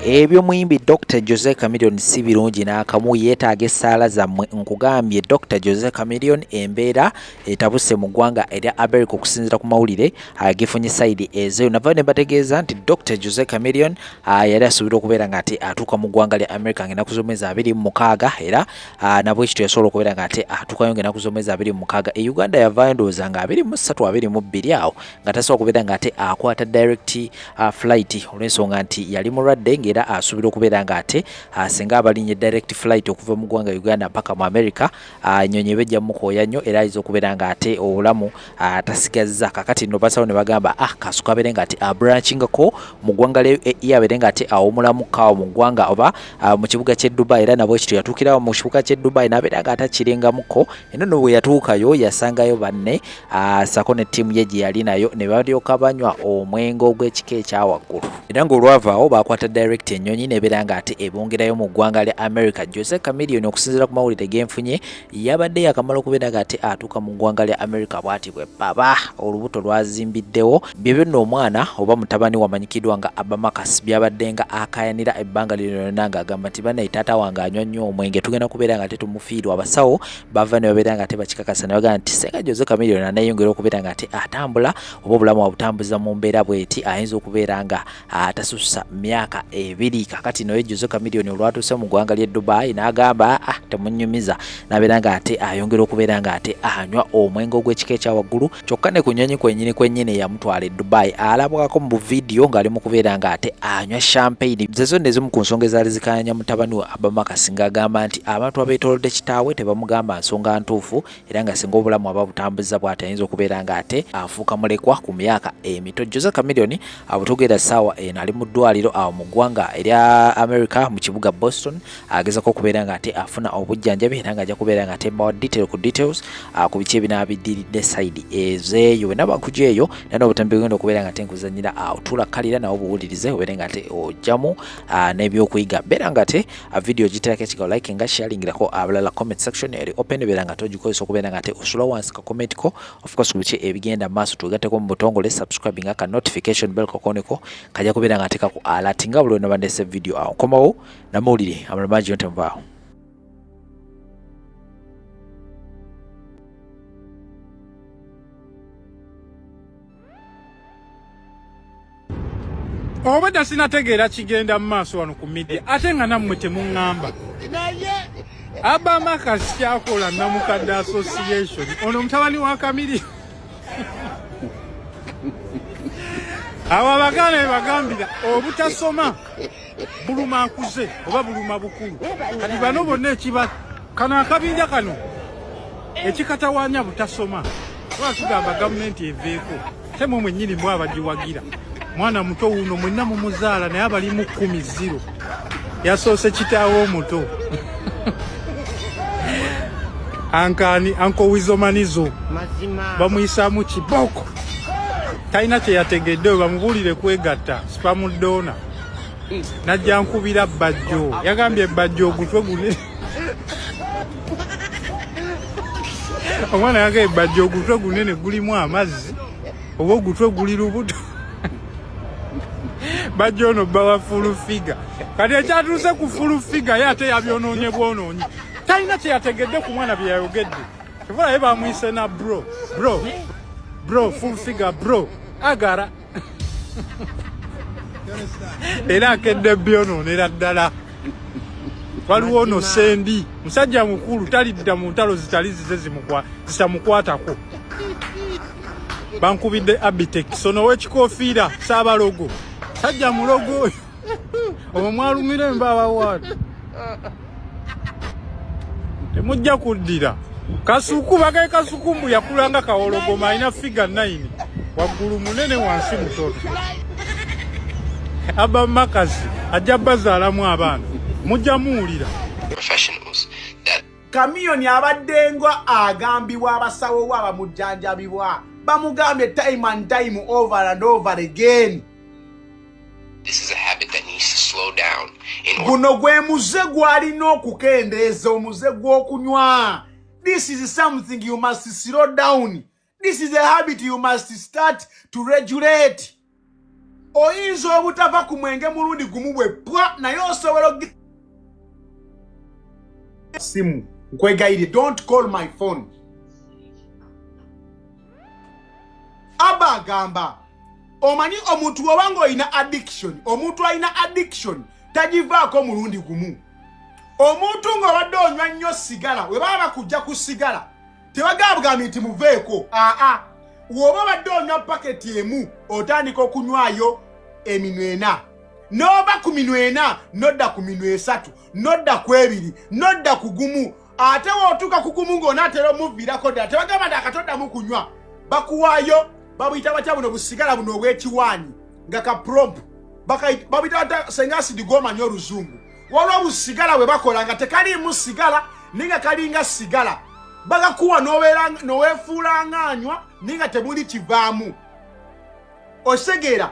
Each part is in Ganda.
Eby'omuyimbi Dokita Jose Chameleone si birungi n'akamu, yeetaaga essaala zammwe. Nkugambye Dokita Jose Chameleone embeera etabuse mu ggwanga erya America okusinziira ku mawulire agefunye sayidi ezeeyo. Navayo ne mbategeeza nti Dokita Jose Chameleone yali asuubira okubeera ng'ate atuuka mu ggwanga lya America ng'ennaku z'omwezi 26 era nabwekityo yasobola okubeera ng'ate atuukayo ng'ennaku z'omwezi 26. E Uganda yavaayo ndowooza nga 23 22 awo nga tasobola kubeera ng'ate akwata direct flight olw'ensonga nti yali mulwadde ng'era asuubira okubeera ng'ate singa abalinye direct flight okuva mu ggwanga Uganda mpaka mu America ennyonyi eba ejja mukooya nnyo era ayinza okubeera ng'ate obulamu tasigazza. Kakati nno basawo ne bagamba kasuka abeere ng'ate abranchingako mu ggwanga lya UAE abeere ng'ate awumulamuko awo mu ggwanga oba mu kibuga ky'e Dubai, era nabwe kityo yatuukirawo mu kibuga ky'e Dubai n'abeera ng'ate akirengamuko. Eno nno bwe yatuukayo yasangayo banne sako ne ttiimu ye gye yali nayo ne balyoka banywa omwenge ogw'ekika ekya waggulu, era ng'olwavaawo baakwata direct ennyonyi n'ebeera ng'ate ebongerayo mu ggwanga lya America. Jose Chameleone okusinziira ku mawulire ge nfunye yabadde yakamala okubeera ng'ate atuuka mu ggwanga lya America bw'ati bwe baba olubuto lwazimbiddewo. Byebyo nno omwana oba mutabani wamanyikiddwa nga Abba Marcus byabadde nga akaayanira ebbanga lino lyonna ng'agamba nti bannaye taata wange anywa nnyo omwenge, tugenda kubeera nga tetumufiirwa. Abasawo bava ne babeera nga tebakikakasa ne bagamba nti senga Jose Chameleone aneeyongera okubeera nga ate atambula oba obulamu abutambuza mu mbeera bw'eti ayinza okubeera nga atasussa myaka 2. Kakati naye Jose Chameleone olwatuuse mu ggwanga ly'e Dubai n'agamba temunnyumiza, n'abeera nga ate ayongera okubeera nga ate anywa omwenge ogw'ekika ekya waggulu. Kyokka ne ku nnyonyi kwennyini kwennyini eyamutwala e Dubai alabwako mu buvidiyo ng'ali mu kubeera nga ate anywa champagne. Ze zonna ezimu ku nsonga ezaali zikaayanya mutabani we Abba Marcus ng'agamba nti abantu abeetoolodde kitaawe tebamugamba nsonga ntuufu era nga singa obulamu aba butambuza bw'ati ayinza okubeera ng'ate afuuka mulekwa ku myaka emito. Jose Chameleone abutogera ssaawa eno ali mu ddwaliro awo mu ggwanga erya America mu kibuga Boston agezako okubeera ng'ate afuna obujjanjabi era ng'ajja kubeera ng'ate mbawa detail ku details ku biki ebinaabiddiridde sayidi ezeeyo. Bwe naba nkuja eyo era n'obutambi bugenda okubeera ng'ate nkuzannyira awo, tuula kalira nawo buwulirize obeere ng'ate ojjamu n'ebyokuyiga. Beera ng'ate video giterako ekigawo, like nga sharingirako abalala, comment section eri open, beera ng'ate ogikozesa okubeera ng'ate osula wansi ka comment ko of course ku biki ebigenda maaso. Twegatteko mu butongole, subscribing aka notification bell kokoneko kajja kubeera ng'ate kaku alert nga buli lwe naba video. Awo nkomawo namawulire amalala mangi yonte muvaawo. Obwedda sinategeera kigenda mu maaso wano ku media, ate nga nammwe temuŋŋamba. Abba Marcus kyakola Namukadde Association, ono mutabani wa Kamiri. Abo abaganda be bagambira obutasoma buluma nkuze oba buluma bukulu. Kati bano bonna ekiba kano akabinja kano ekikatawaanya butasoma. Tuba tugamba gavumenti eveeko, ate mwe mwennyini mwe abagiwagira. Mwana muto wuno mwenna mumuzaala naye abalimu 10 yasoose kitaawe omuto ankani ankowizomanizo bamuyisaamu kiboko, talina kye yategedde. We bamubuulire kwegatta spamuddoona najja nkubira Bajjo, yagambye Bajjo ogutwe gunene. Omwana yagambye Bajjo ogutwe gunene gulimu amazzi oba ogutwe guli lubuto. Bajjo ono bba wa full figure, kati ekyatuuse ku full figure ye ate yabyonoonye bwonoonyi, talina kye yategedde ku mwana bye yayogedde. Kyova naye bamuyise na bro bro bro full figure bro agara era akedde byonoonera ddala. Waliwo ono Sendi, musajja mukulu, talidda mu ntalo zitali zize zitamukwatako. Bankubidde Abitex ono ow'ekikofiira saabalogo, sajja mulogo oyo omwo mwalumira embaabawaati temujja kuddira. Kasuku bagaye Kasuku mbu yakulanga kawologoma, alina figa 9 waggulu munene wansi mutono. Abba Marcus ajja bazaalamu abaana, mujja muwulira. Chameleone abadde nga agambibwa abasawo we abamujjanjabibwa bamugambye time and time, over and over again. This is a habit that needs to slow down in order Guno gwe muze gw'alina okukendeeza, omuze gw'okunywa. This is something you must slow down. This is a habit you must start to regulate. Oyinza obutava ku mwenge mulundi gumu bwe pwa, naye osobola simu nkwegayirye, don't call my phone. Aba agamba omanyi omuntu woba nga olina addiction, omuntu alina addiction tagivaako mulundi gumu. Omuntu ng'obadde onywa nnyo sigala, we baba bakujja ku sigala tebagambugambye nti muveeko. Aa, woba obadde onywa paketi emu, otandika okunywayo eminwe ena, n'ova ku minwe ena nodda ku minwe esatu, nodda ku ebiri, nodda ku gumu. Ate wootuuka ku gumu ng'onaatera omuviirako ddala, tebagamba nti akatoddamu kunywa, bakuwaayo babuyita batya buno busigala buno obw'ekiwaanyi nga ka promp, babuyita batya senga asidi gw'omanyi oluzungu? Waliwo obusigala bwe bakola nga tekaliimu sigala naye nga kalinga sigala, bagakuwa n'obeera noweefuula ng'anywa naye nga temuli kivaamu. Okitegeera?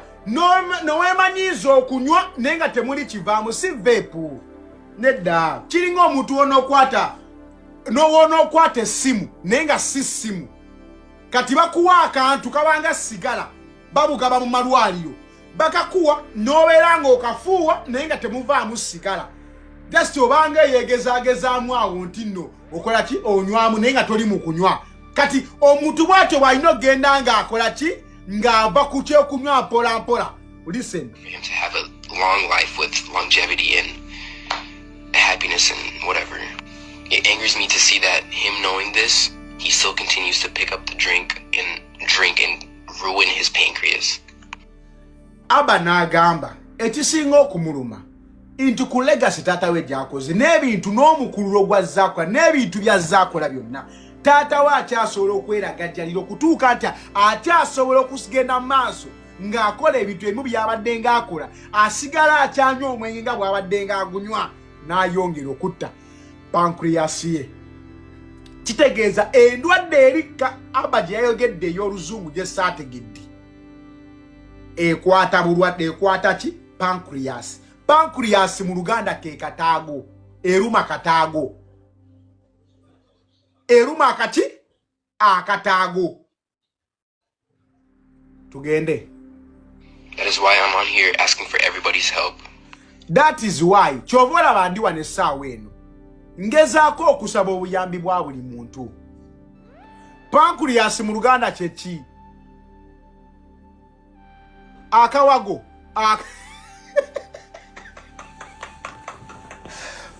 Noweemanyiiza okunywa naye nga temuli kivaamu, si veepu nedda. Kiringa omuntu wonookwata nowonookwata essimu naye nga si ssimu. Kati bakuwa akantu kabanga sigala, babugaba mu malwaliro, bakakuwa n'obeera ng'okafuuwa naye nga temuvaamu sigala, just obanga eyegezaagezaamu awo nti nno okola ki, onywamu naye nga toli mu kunywa. Kati omuntu bw'atyo bw'alina okugenda ng'akola ki, ng'ava ku kyokunywa mpola mpola. Listen. For him to have a long life with longevity and happiness and whatever. It angers me to see that him knowing this, he still continues to pick up the drink and drink and ruin his pancreas. Aba n'agamba ekisinga okumuluma nti ku legacy taata we gy'akoze n'ebintu n'omukululo gw'azze akola n'ebintu by'azze akola byonna, taata we akyasobola okweragajjalira okutuuka nti akyasobola okugenda mu maaso ng'akola ebintu ebimu by'abadde ng'akola, asigala akyanywa omwenge nga bw'abadde ng'agunywa, n'ayongera okutta pancreas ye. Kitegeeza endwadde erikka aba gye yayogedde ey'oluzungu gye saategedde ekwata bulwadde, ekwata ki? Pancreas. Pancreas mu Luganda ke kataago, eruma kataago, eruma akaki, akataago. Tugende. That is why I'm on here asking for everybody's help. That is why, kyova olaba ndi wano essaawa eno ngezaako okusaba obuyambi bwa buli muntu. Pancreas mu Luganda kyeki? Akawago.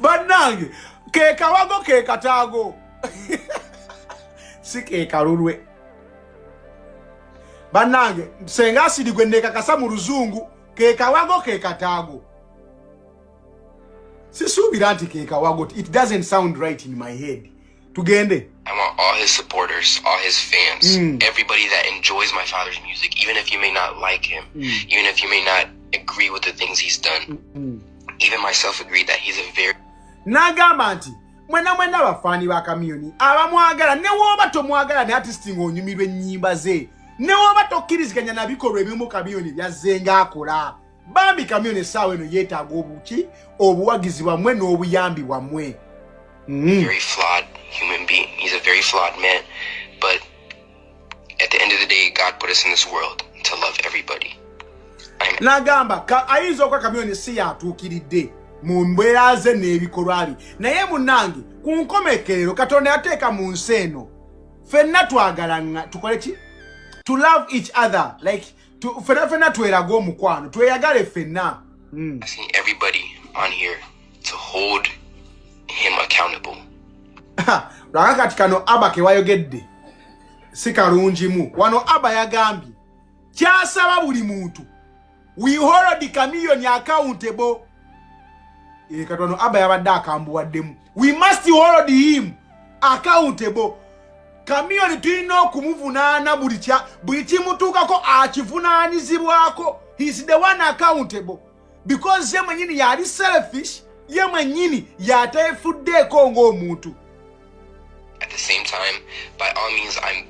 Bannange, ke kawago, ke kataago, si ke kalulwe. Bannange, senga asiri gwe nekakasa mu luzungu, ke kawago, ke kataago. Sisuubira nti ke kawago. It doesn't sound right in my head. Tugende. I want all his supporters, all his fans, everybody that enjoys my father's music, even if you may not like him, even if you may not agree with the things he's done. Even myself agree that he's a very N'agamba nti mwena mwena abafaani ba Chameleone abamwagala, ne wooba tomwagala ne artist ng'onyumirwa ennyimba ze, ne wooba tokkiriziganya na bikolwa ebimu Chameleone byazze ng'akola, bambi Chameleone essaawa eno yeetaaga obuki, obuwagizi bwammwe n'obuyambi bwammwe. Very flawed human being. He's a very flawed man. But at the end of the day, God put us in this world to love everybody. I'm N'agamba ayinza okuba Chameleone si yatuukiridde mu mbeera ze n'ebikolwa bye, naye munnange ku nkomekerero Katonda yateeka mu nsi eno ffenna twagalanga tukole ki? To love each other, like ffenna ffenna twerage omukwano, tweyagale ffenna. Asking everybody on here to hold him accountable. Lwaka kati kano aba kewayogedde si kalungimu. Wano aba yagambye kyasaba buli muntu, we hold Chameleone accountable. Kati wano aba yabadde akambuwaddemu. We must hold him accountable. Chameleone tulina okumuvunaana buli kimutuukako akivunaanyizibwako. He's the one accountable because ye mwenyini yali selfish, ye mwenyini yateefuddeeko ng'omuntu. At the same time, by all means, I'm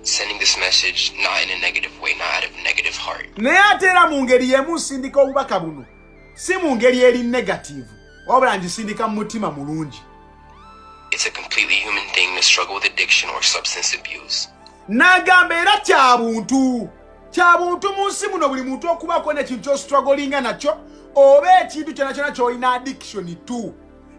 sending this message not in a negative way, not out of negative heart. Naye ate era mu ngeri y'emu nsindika obubaka buno si mu ngeri eri negative, wabula ngisindika mu mutima mulungi. It's a completely human thing to struggle with addiction or substance abuse. N'agamba era kya buntu, Kya buntu mu nsi muno buli muntu okubaako nekintu kyostrugglinga nakyo oba ekintu kyona kyona kyolina addiction to.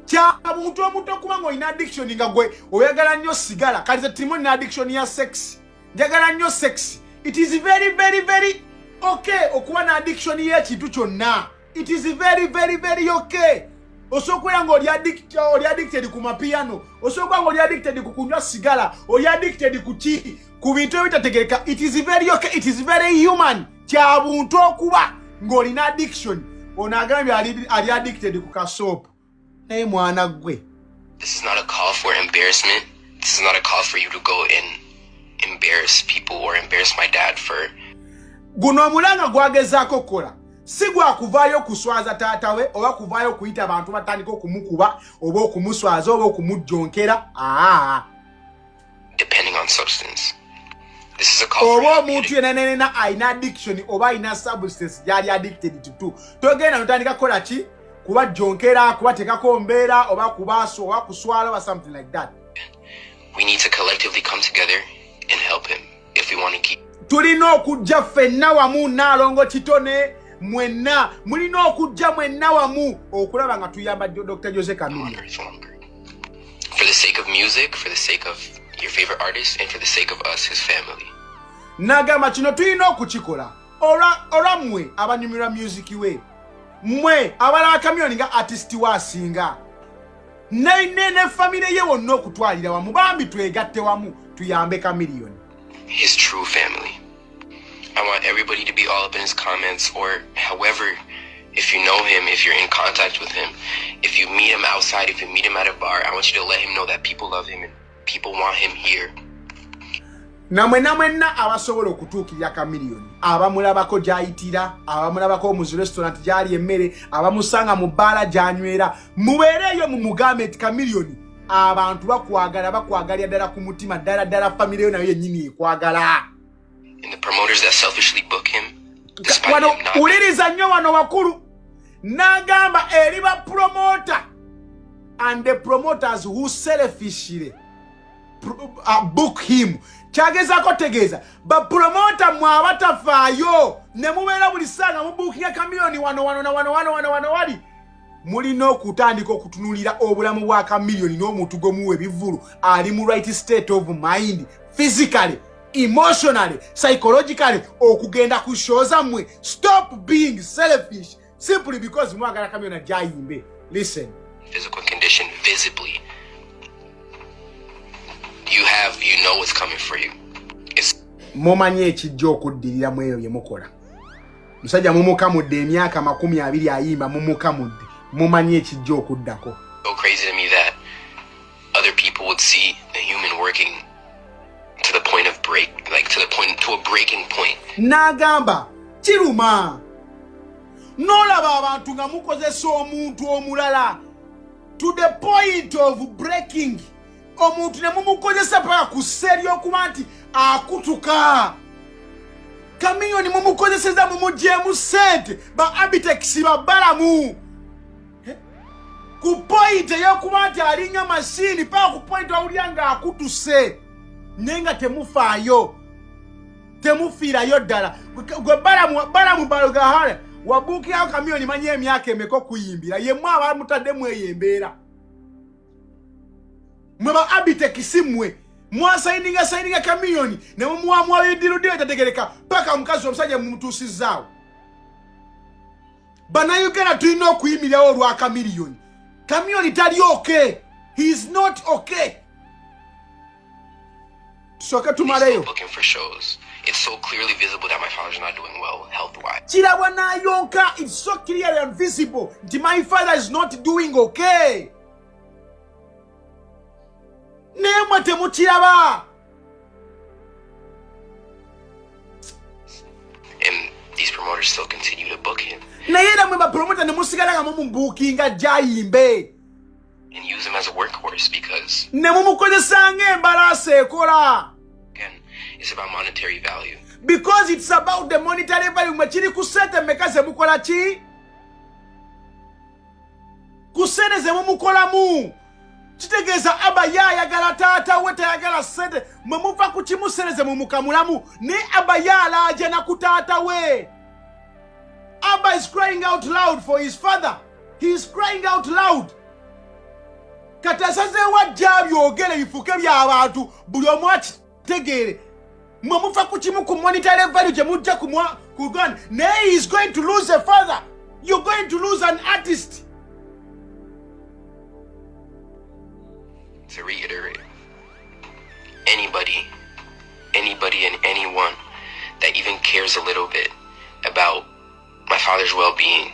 Kya buntu omuntu okuba nga olina addiction nga gwe oyagala nnyo sigala. Kati ze tirimu nina addiction ya sex, njagala nnyo sex. It is very very very okay okuba na addiction y'ekintu kyonna. It is very very very okay. Osobola okubeera nga oli addicted ku mapiano, osobola okuba nga oli addicted ku kunywa sigala, oli addicted ku ki, ku bintu ebitategereka. It is very okay, it is very human. Kya buntu okuba ng'olina addiction. Ono agambye ali addicted ku kasoopu, naye mwana ggwe. This is not a call for embarrassment. This is not a call for you to go and embarrass people or embarrass my dad for Guno omulanga gwagezaako okukola si gwa kuvaayo kuswaza taata we oba kuvaayo kuyita abantu batandika okumukuba oba okumuswaza oba okumujjonkera. Aa. depending on substance. This is a call for oba help. Omuntu yenna yenna alina addiction oba alina substance gyali addicted to, togenda notandika kukola ki, kubajjonkera, kubateekako mbeera oba kubaso oba kuswala oba something like that. We need to collectively come together and help him if we want to keep Tulina okujja ffenna wamu, Naalongo Kitone, mwenna mulina okujja mwenna wamu okulaba nga tuyamba Dr Jose him on Chameleone. earth longer. For the sake of music, for the sake of your favorite artist, and for the sake of us, his family. Nagamba kino tulina okukikola olwa mmwe abanyumirwa music we, mmwe abalaba Chameleone nga artist we asinga, ne famire ye wonna okutwalira wamu. Bambi twegatte wamu tuyambe Chameleone. His true family. I want everybody to be all up in his comments or however, if you know him, if you're in contact with him, if you meet him outside, if you meet him at a bar, I want you to let him know that people love him and people want him here. Namwe namwenna abasobola okutuukirira Chameleone, abamulabako gy'ayitira, abamulabako mu zi restaurant gy'ali emmere, abamusanga mu bbaala gy'anywera, mubeereeyo mumugambe nti, "Chameleone, abantu bakwagala, bakwagalira ddala ku mutima ddala ddala. Famire yo nayo yennyini ekwagala." And the promoters that selfishly book him, despite Wano him not wuliriza nnyo wano wakulu. N'agamba eri ba promoter and the promoters who selfishly book him. Kyagezaako tegeeza bapromota mwe abatafaayo ne mubeera buli ssanga mubuukinga Chameleone wano wano na wano wano wano wano wali, mulina okutandika okutunulira obulamu bwa Chameleone n'omuntu gwe muwa ebivvulu ali mu right state of mind, physically, emotionally, psychologically, okugenda ku show zammwe. Stop being selfish simply because mwagala Chameleone ajayimbe. Listen. physical condition visibly. You know what's coming for you. It's Mumanyi ekijja okuddirira mu eyo bye mukola. Musajja mumukamudde emyaka 20 ayimba, mumukamudde, mumanyi ekijja okuddako. so crazy to me that other people would see a human working to the point of break, like to the point, to a breaking point. N'agamba kiruma n'olaba abantu nga mukozesa omuntu omulala to the point of breaking, omuntu ne mumukozesa paka ku ssa ery'okuba nti akutuka. Chameleone mumukozeseza, mumugyemu ssente, ba Abitex, babalamu ku point ey'okuba nti alinga mashini paka ku point awulira ng'akutuse, naye nga temufaayo, temufiirayo ddala. Gwe Balamu, Balamu Balugahara, wabuukirawo Chameleone manyi emyaka emeka okuyimbira yemmwe abamutaddemu eyo embeera. Mwe ba Abitex, mmwe mwasayininga sayininga Chameleone ne mumuwamuwa edirudiro etategereka paka omukazi omusajja mumutuusizaawo. Bannayuganda tulina okuyimirirawo olwa Chameleone. Chameleone tali okay, he is not okay. Tusooke He's still tumaleyo. booking for shows. It's so clearly visible that my father's not doing well health wise. Kirabwa n'ayonka, it's so clear and visible nti my father is not doing okay, naye mwe temukiraba. And these promoters still continue to book him Naye era mwe bapromota ne musigala nga mumubuukinga gyayimbe and use him as a workhorse because, ne mumukozesa ng'embalaasi ekola. again, it's about monetary value. Because it's about the monetary value. Mwe kiri ku sente mmeka ze mukola ki, ku sente ze mumukolamu. Kitegeeza aba ye ayagala taata we, tayagala sente. Mwe muva ku kimu sereze mumukamulamu naye Abba ye alaajana ku taata we. Abba is crying out loud for his father. He is crying out loud. Kati asazeewo ajja abyogere bifuuke by'abantu buli omu akitegeere. Mwe mufa ku kimu ku monetary value gye mujja ku Uganda naye he is going to lose a father. You're going to lose an artist. To reiterate, anybody, anybody and anyone that even cares a little bit about my father's well-being.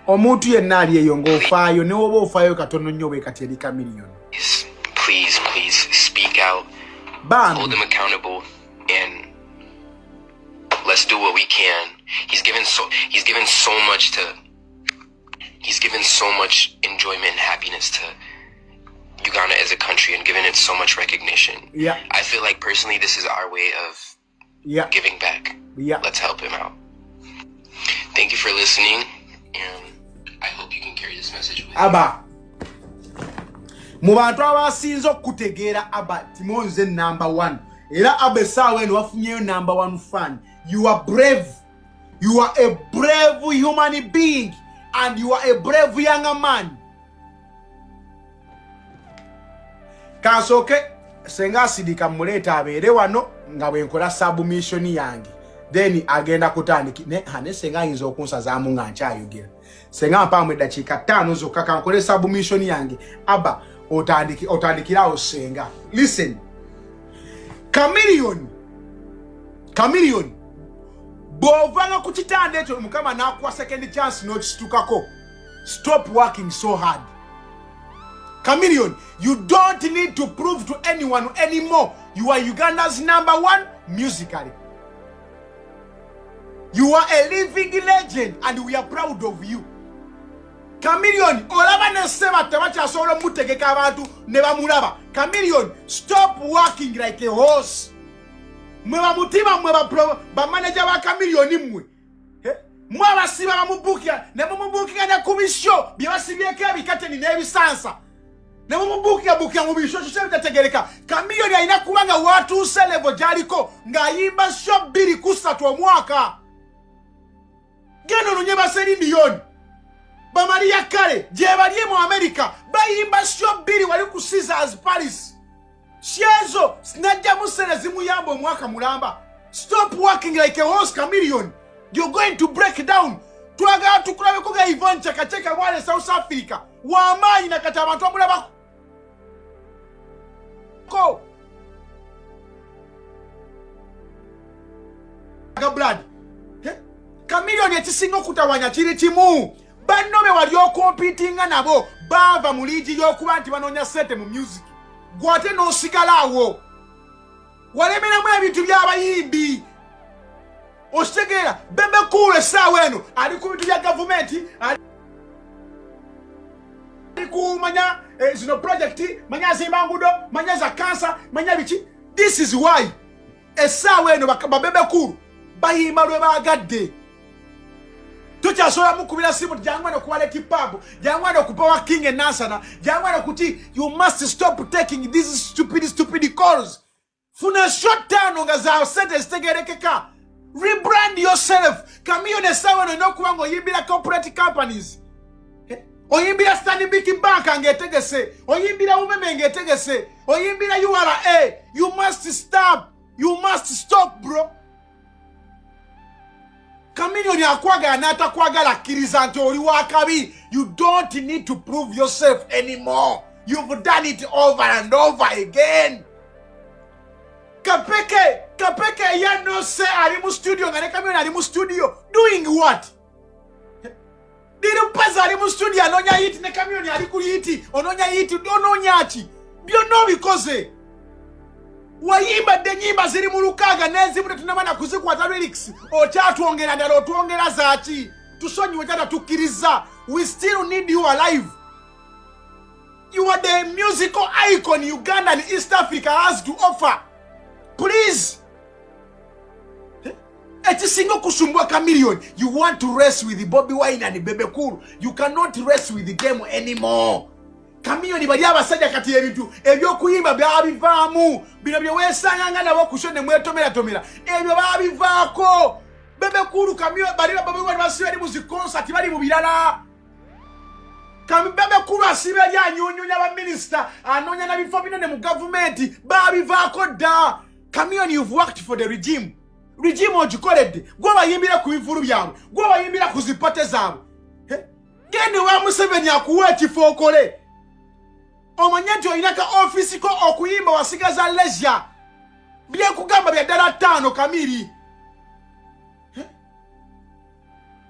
Omuntu yenna ali eyo ng'ofaayo ne woba ofaayo katono nnyo bwe kati eri Chameleone. Please, please speak out. Bambi. Hold him accountable and let's do what we can. He's given so much to he's given so much enjoyment and happiness to Uganda as a country and given it so much recognition. Yeah. I feel like personally this is our way of giving back. Yeah. Let's help him out. Thank you for listening, and I hope you can carry this message with you. Abba. Mu bantu abasinze okutegeera Abba Timonze number 1. Era Abba essaawa eno wafunyeyo number 1 fan. You are brave. You are a brave human being and you are a brave young man. Kansooke senga asidika muleeta abeere wano nga bwe nkola submission yange. Then agenda kutandika ne senga ayinza okunsazaamu nga nkyayogera. Senga mpaamu eddakiika 5 zokka kankole submission yange. Abba otandikirawo senga. Listen. Chameleone. Chameleone. Bw'ovanga ku kitanda ekyo Mukama n'akuwa second chance n'okisitukako. Stop working so hard. Chameleone, you don't need to prove to anyone anymore. You are Uganda's number 1 musically. You are a living legend and we are proud of you. Chameleone, olaba ne Ssebatta bakyasobola omutegeka abantu ne bamulaba. Chameleone, stop working like a horse. Mwe bamutima mwe ba manager ba Chameleone mmwe. Mwe abasiba bamubukira ne mumubukira ne ku bisho bye basibyeko ebikateni n'ebisansa. Ne mumubukira bukira mu bisho kyo bitategereka. Chameleone alina kuba nga watuuse level gy'aliko ng'ayimba show 2 ku 3 omwaka. Genda ononye ba Celine Dion, ba Mariah Carey gye bali mu America bayimba show 2 wali ku Caesars Palace. Shezo sinajjamu ssente zimuyamba omwaka mulamba. Stop working like a horse, Chameleone. You're going to break down. Twagala tukulabeko ga Yvonne Chaka Chaka wale South Africa. Wamaanyi na kati abantu bamulabako. Blood. Chameleone ekisinga okutawanya kiri kimu. Banno be wali okompitinga nabo baava mu liigi y'okuba nti banoonya ssente mu music. Gwate n'osigala awo. Walemeramu ebintu by'abayimbi. Okitegeera Bebe Cool essaawa eno ali ku bintu bya gavumenti, ali kumanya zino project, manya azimba ngudo, manya za kansa, manya biki. This is why essaawa eno ba Bebe Cool bayimba lwe baagadde. Tukyasobola mukubira simu jangu eno ku Wallet Pub, jangu eno ku Power King e Nansana, jangu eno kuti. You must stop taking these stupid calls. Funa shot 5 nga za sente zitegerekeka. Rebrand yourself. Chameleone essaawa eno olina okuba ng'oyimbira corporate companies. Oyimbira Stanbic Bank ng'etegese, oyimbira Umeme ng'etegese, oyimbira URA. You must stop. You must stop, bro. Chameleone akwagala n'atakwagala akkiriza nti oli wa kabi. You don't need to prove yourself anymore. You've done it over and over again. Kapeke, Kapeke yanose ali mu studio nga ne Chameleone ali mu studio doing what? Lil Pazo ali mu studio anoonya hit ne Chameleone ali ku hit, onoonya hit, onoonya ki? Byonna obikoze. Wayimba dde ennyimba ziri mu 6 n'ezimu tetunnaba na kuzikwata lyrics. Okyatwongera ddala otwongera zaaki? Tusonyiwe tata tukkiriza. We still need you alive. You are the musical icon Uganda and East Africa has to offer. Please. Ekisinga okusumbwa Chameleone, you want to race with Bobi Wine and Bebe Cool. You cannot race with the game anymore. Kamiyoni bali abasajja kati ebintu ebyokuyimba byabivaamu bino bye weesanganga nabo kusho ne mwetomeratomera ebyo babivaako. Bebe Cool, Kamiyoni bali bali basiba eri mu zi concert, bali mu birala. Bebe Cool asiba eri anyunyunya baminisita, anoonya na bifo binene mu gavumenti, babivaako dda. Kamiyoni, you've worked for the regime, regime ogikoledde, gwe bayimbira ku bivulu byabwe, gwe bayimbira ku zi party zaabwe. Genda wa Museveni akuwa ekifo okole, omanye nti olina ka ofiisi ko okuyimba wasigaza leisure. Byekugamba bya ddala ttaano. Kamiri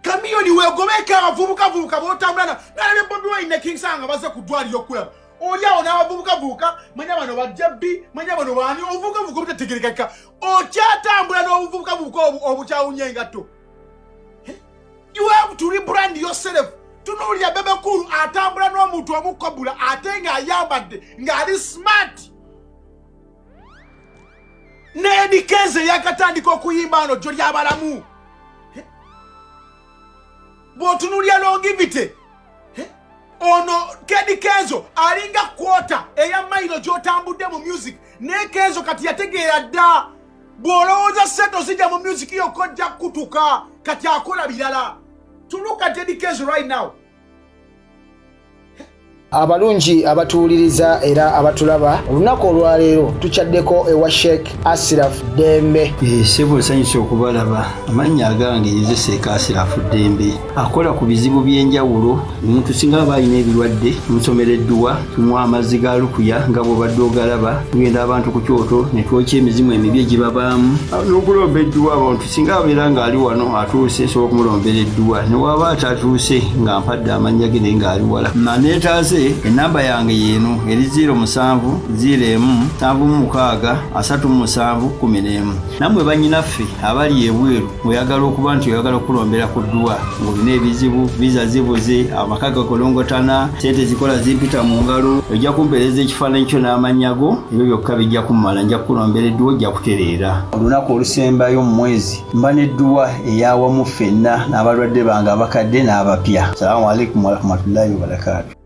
Kamiyoni, wegobeeko abavubukavubuka botambula nalabye Bobi Wine ne King Saha nga baze ku ddwaliro okulaba oli awo n'abavubukavubuka. Manya bano bajja bbi, manya bano baani, obuvubukavubuka obutategerekeka. Okyatambula n'obuvubukavubuka obukyawunya engatto. You have to rebrand yourself. Tunuulira Bebe Cool atambula n'omuntu omukobula ate ng'ayambadde ng'ali smart, ne Eddy Kenzo yakatandika okuyimba ano jjo lyabalamu. Bw'otunuulira longevity, ono Eddy Kenzo alinga quarter eya mayiro gy'otambudde mu music. Naye Kenzo kati yategeera dda, bw'olowooza sente ozijja mu music yokka ojja kutuka, kati akola birala. To look at Eddy Kenzo right now. Abalungi abatuwuliriza era abatulaba, olunaku olwaleero tukyaddeko ewa Sheikh Asiraf Ddembe. Ssebo, nsanyusa okubalaba. Amannya agange nze Sheikh Asirafu Ddembe, akola ku bizibu by'enjawulo. Omuntu singa aba alina ebirwadde, tumusomera edduwa, tumuwa amazzi ga lukuya nga bw'obadde ogalaba. Tugenda abantu ku kyoto ne twokya emizimu emibi egibabaamu n'okulomba edduwa. Abantu singa abeera ng'ali wano atuuse, nsobola okumulombera edduwa, ne waba atatuuse nga mpadde amannya ge naye ng'ali wala naneetaase. Enamba yange yeeno eri 07 01 76 37 11. Nammwe bannyinaffe abali ebweru, oyagala okuba nti oyagala okulombera ku dduwa ng'olina ebizibu, visa zibuze, amaka gakolongotana, sente zikola zimpita mu ngalo, ojja kumpeereza ekifaananyi kyo n'amannya go, ebyo byokka bijja kummala, nja kukulombera edduwa, ojja kutereera. Olunaku olusembayo mu mwezi mba n'edduwa eyawamu ffenna n'abalwadde bange abakadde n'abapya. Salaamu alaikum warahmatullahi wabarakaatu.